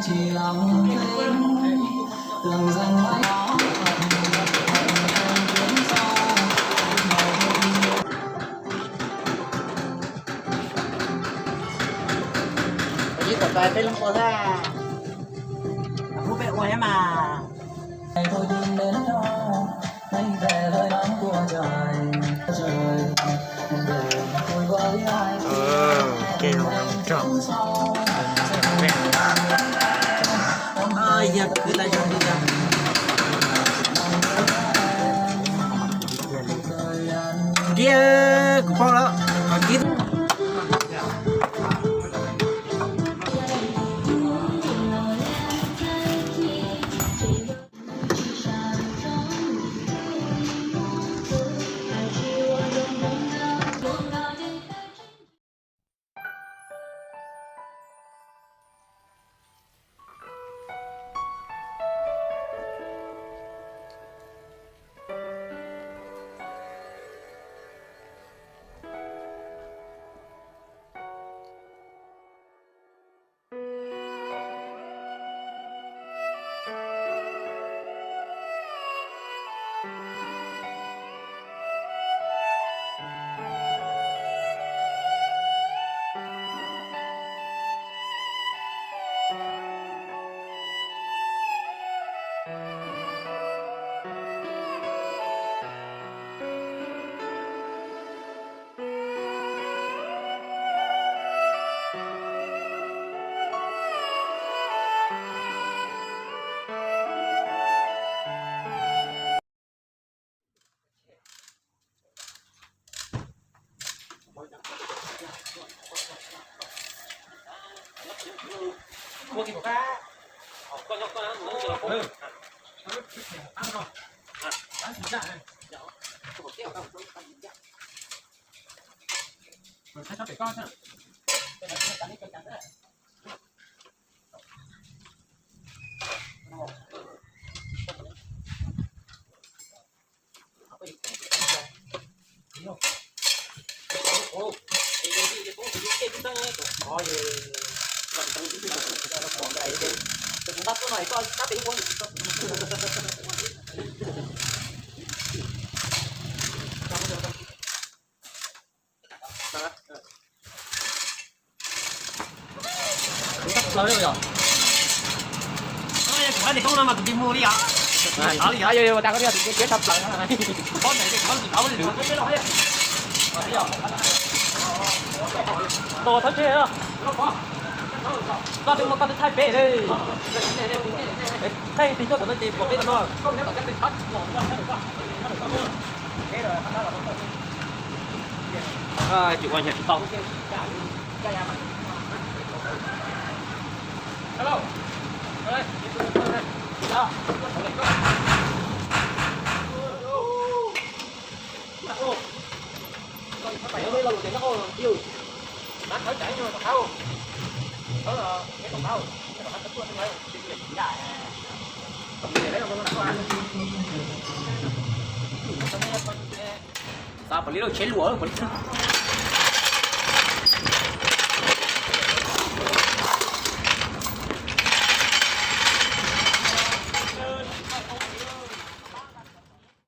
Ib kom peb leeg ua thiab, pub peb ua thiab mas. Diab, kuv paub lawm. Kuv tshaj plaws li yog. Kuv hais tias koob no mas kuv tsis mus li os. Kuv tsis mus li os. Yog yog tas koj tias tshaj plaws. Pob ntawd ces kuv lwm lub peb los. Tos thawj tseg. Koj twb muaj koj twb thaij peb li. Thaij tig tuaj tom no ces pom peb no. Tsis ua nyuag tsis tau. Xav pom li lub tsheb luam pom li xwb.